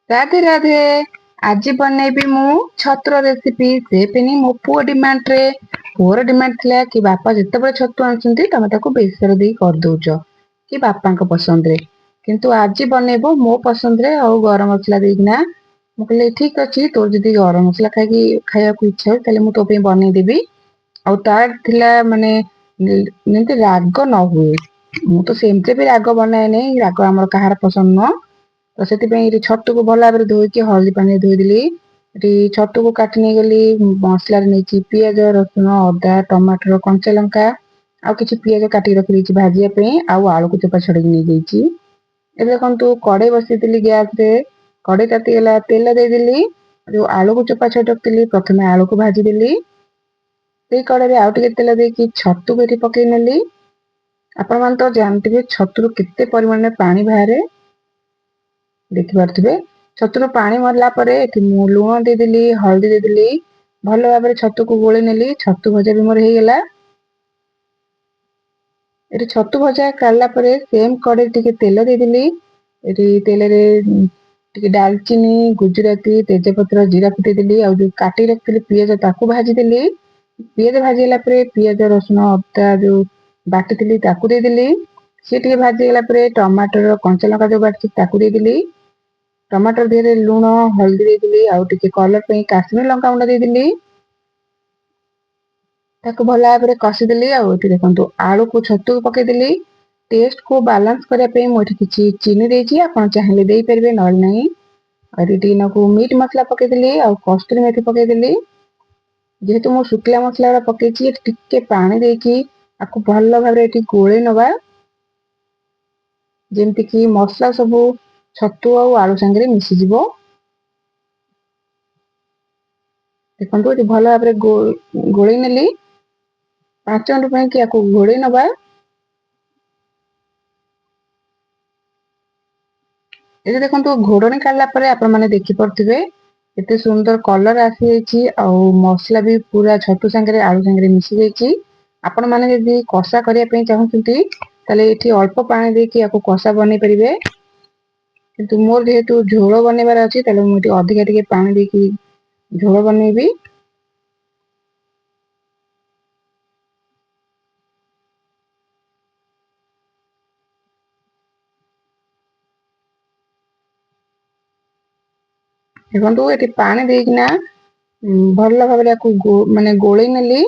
ରାଧେ ରାଧେ। ଆଜି ବନେଇବି ମୁଁ ଛତୁର ରେସିପି, ସେ ପିନି ମୋ ପୁଅ ଡିମାଣ୍ଡରେ। ପୁଅର ଡିମାଣ୍ଡ ଥିଲା କି ବାପା ଯେତେବେଳେ ଛତୁ ଆଣୁଛନ୍ତି ତମେ ତାକୁ ବେସର ଦେଇ କରିଦଉଛ କି ବାପାଙ୍କ ପସନ୍ଦରେ, କିନ୍ତୁ ଆଜି ବନେଇବ ମୋ ପସନ୍ଦରେ ଆଉ ଗରମ ମସଲା ଦେଇକିନା। ମୁଁ କହିଲି ଠିକ ଅଛି, ତୋର ଯଦି ଗରମ ମସଲା ଖାଇକି ଖାଇବାକୁ ଇଚ୍ଛା ହଉ ତାହେଲେ ମୁଁ ତୋ ପାଇଁ ବନେଇଦେବି। ଆଉ ତାର ଥିଲା ମାନେ ଯେମିତି ରାଗ ନ ହୁଏ। ମୁଁ ତ ସେମିତି ବି ରାଗ ବନାଏନି, ରାଗ ଆମର କାହାର ପସନ୍ଦ ନୁହଁ। ତ ସେଥିପାଇଁ ଏଠି ଛତୁକୁ ଭଲ ଭାବରେ ଧୋଇକି ହଳଦୀ ପାଣିରେ ଧୋଇଦେଲି। ଏଠି ଛତୁକୁ କାଟି ନେଇଗଲି। ମସଲାରେ ନେଇଛି ପିଆଜ, ରସୁଣ, ଅଦା, ଟମାଟର, କଞ୍ଚା ଲଙ୍କା ଆଉ କିଛି ପିଆଜ କାଟିକି ରଖିଦେଇଛି ଭାଜିବା ପାଇଁ, ଆଉ ଆଳୁକୁ ଚୋପା ଛଡେଇକି ନେଇଯାଇଛି। ଏବେ ଦେଖନ୍ତୁ କଡେଇ ବସେଇଥିଲି ଗ୍ୟାସରେ, କଡେଇ ତାତିଗଲା, ତେଲ ଦେଇଦେଲି। ଯୋଉ ଆଳୁକୁ ଚୋପା ଛଡେଇ ରଖିଥିଲି ପ୍ରଥମେ ଆଳୁକୁ ଭାଜିଦେଲି। ସେଇ କଡେଇରେ ଆଉ ଟିକେ ତେଲ ଦେଇକି ଛତୁକୁ ଏଠି ପକେଇ ନେଲି। ଆପଣମାନେ ତ ଜାଣିଥିବେ ଛତୁରୁ କେତେ ପରିମାଣରେ ପାଣି ବାହାରେ, ଦେଖିପାରୁଥିବେ। ଛତୁରୁ ପାଣି ମରିଲା ପରେ ଏଠି ମୁଁ ଲୁଣ ଦେଇଦେଲି, ହଳଦୀ ଦେଇଦେଲି, ଭଲ ଭାବରେ ଛତୁକୁ ଗୋଳେଇ ନେଲି। ଛତୁ ଭଜା ବି ମୋର ହେଇଗଲା। ଏଠି ଛତୁ ଭଜା କାଢିଲା ପରେ ସେମ୍ କଡେଇ ଟିକେ ତେଲ ଦେଇଦେଲି। ଏଠି ତେଲରେ ଟିକେ ଡାଲଚିନି, ଗୁଜୁରାତି, ତେଜପତ୍ର, ଜିରା ଫୁଟେଇଦେଲି। ଆଉ ଯୋଉ କାଟି ରଖିଥିଲି ପିଆଜ ତାକୁ ଭାଜିଦେଲି। ପିଆଜ ଭାଜିଗଲା ପରେ ପିଆଜ, ରସୁଣ, ଅଦା ଯୋଉ ବାଟିଥିଲି ତାକୁ ଦେଇଦେଲି। ସିଏ ଟିକେ ଭାଜିଗଲା ପରେ ଟମାଟର, କଞ୍ଚା ଲଙ୍କା ଯୋଉ ବାଟିଥିଲି ତାକୁ ଦେଇଦେଲି। ଟମାଟର ଦେହରେ ଲୁଣ, ହଳଦୀ ଦେଇଦେଲି ଆଉ ଟିକେ କଲର ପାଇଁ କାଶ୍ମୀର ଲଙ୍କା ଗୁଣ୍ଡ ଦେଇଦେଲି। ତାକୁ ଭଲ ଭାବରେ କଷିଦେଲି। ଆଉ ଏଠି ଦେଖନ୍ତୁ ଆଳୁକୁ ଛତୁକୁ ପକେଇଦେଲି। ଟେଷ୍ଟକୁ ବାଲାନ୍ସ କରିବା ପାଇଁ ମୁଁ ଏଠି କିଛି ଚିନି ଦେଇଛି, ଆପଣ ଚାହିଁଲେ ଦେଇପାରିବେ ନହେଲେ ନାହିଁ। ଆଉ ଏଠି ଟିକେ ନାକୁ ମିଟ୍ ମସଲା ପକେଇଦେଲି ଆଉ କସ୍ତୁରୀ ମେଥି ପକେଇଦେଲି। ଯେହେତୁ ମୁଁ ଶୁଖିଲା ମସଲା ଗୁଡ଼ା ପକେଇଛି, ଏଠି ଟିକେ ପାଣି ଦେଇକି ଆକୁ ଭଲ ଭାବରେ ଏଠି ଗୋଳେଇ ନବା, ଯେମିତିକି ମସଲା ସବୁ ଛତୁ ଆଉ ଆଳୁ ସାଙ୍ଗରେ ମିଶିଯିବ। ଦେଖନ୍ତୁ ଏଠି ଭଲ ଭାବରେ ଗୋଳେଇ ନେଲି। 5 ମିନିଟ୍ ପାଇଁ କି ଆକୁ ଘୋଡ଼େଇ ନବା। ଏଠି ଦେଖନ୍ତୁ ଘୋଡ଼ଣୀ କାଢିଲା ପରେ ଆପଣମାନେ ଦେଖିପାରୁଥିବେ କେତେ ସୁନ୍ଦର କଲର ଆସିଯାଇଛି ଆଉ ମସଲା ବି ପୁରା ଛତୁ ସାଙ୍ଗରେ ଆଳୁ ସାଙ୍ଗରେ ମିଶି ଯାଇଛି। ଆପଣମାନେ ଯଦି କଷା କରିବା ପାଇଁ ଚାହୁଁଛନ୍ତି ତାହେଲେ ଏଠି ଅଳ୍ପ ପାଣି ଦେଇକି ଆକୁ କଷା ବନେଇ ପାରିବେ, କିନ୍ତୁ ମୋର ଯେହେତୁ ଝୋଳ ବନେଇବାର ଅଛି ତାହେଲେ ମୁଁ ଏଠି ଅଧିକା ଟିକେ ପାଣି ଦେଇକି ଝୋଳ ବନେଇବି। ଦେଖନ୍ତୁ ଏଠି ପାଣି ଦେଇକିନା ଭଲ ଭାବରେ ଆକୁ ମାନେ ଗୋଳେଇ ନେଲି।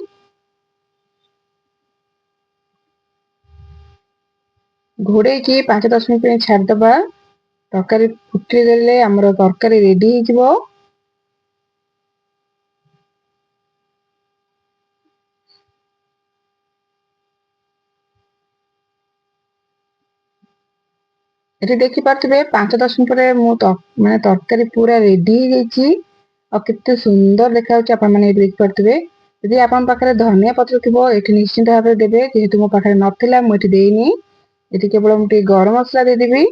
ଘୋଡେଇକି 5-10 ମିନିଟ୍ ପାଇଁ ଛାଡ଼ିଦବା। ତରକାରୀ ଫୁଟିଗଲେ ଆମର ତରକାରୀ ରେଡି ହେଇଯିବ। ଏଠି ଦେଖିପାରୁଥିବେ 5-10 ମିନିଟ୍ ପରେ ମୁଁ ମାନେ ତରକାରୀ ପୁରା ରେଡି ହେଇଯାଇଛି ଆଉ କେତେ ସୁନ୍ଦର ଦେଖାଯାଉଛି ଆପଣମାନେ ଏଠି ଦେଖିପାରୁଥିବେ। ଯଦି ଆପଣଙ୍କ ପାଖରେ ଧନିଆ ପତ୍ର ଥିବ ଏଠି ନିଶ୍ଚିନ୍ତ ଭାବରେ ଦେବେ, ଯେହେତୁ ମୋ ପାଖରେ ନଥିଲା ମୁଁ ଏଠି ଦେଇନି। ଏଠି କେବଳ ମୁଁ ଟିକେ ଗରମ ମସଲା ଦେଇଦେବି।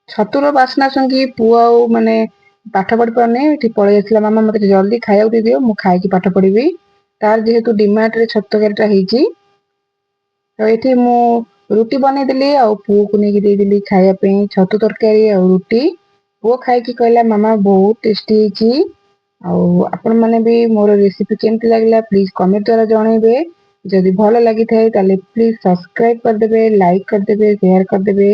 ଛତୁର ବାସ୍ନା ଶୁଙ୍ଘି ପୁଅ ଆଉ ମାନେ ପାଠ ପଢି ପାରୁନି, ଏଠି ପଳେଇ ଆସିଲା, ମାମା ମତେ ଟିକେ ଜଲ୍ଦି ଖାଇବାକୁ ଦେଇଦିଅ, ମୁଁ ଖାଇକି ପାଠ ପଢିବି। ତାର ଯେହେତୁ ଡିମାଣ୍ଡରେ ଛତୁ ତରକାରୀଟା ହେଇଛି। ତ ଏଠି ମୁଁ ରୁଟି ବନେଇଦେଲି ଆଉ ପୁଅକୁ ନେଇକି ଦେଇଦେଲି ଖାଇବା ପାଇଁ ଛତୁ ତରକାରୀ ଆଉ ରୁଟି। ପୁଅ ଖାଇକି କହିଲା ମାମା ବହୁତ ଟେଷ୍ଟି ହେଇଛି। ଆଉ ଆପଣମାନେ ବି ମୋର ରେସିପି କେମିତି ଲାଗିଲା ପ୍ଲିଜ କମେଣ୍ଟ ଦ୍ୱାରା ଜଣେଇବେ। ଯଦି ଭଲ ଲାଗିଥାଏ ତାହେଲେ ପ୍ଲିଜ ସବସ୍କ୍ରାଇବ କରିଦେବେ, ଲାଇକ୍ କରିଦେବେ, ସେୟାର କରିଦେବେ।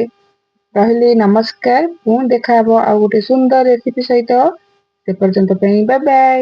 ରହିଲି, ନମସ୍କାର। ପୁଣି ଦେଖାହବ ଆଉ ଗୋଟେ ସୁନ୍ଦର ରେସିପି ସହିତ। ସେ ପର୍ଯ୍ୟନ୍ତ ପାଇଁ ବାଏ ବାଏ।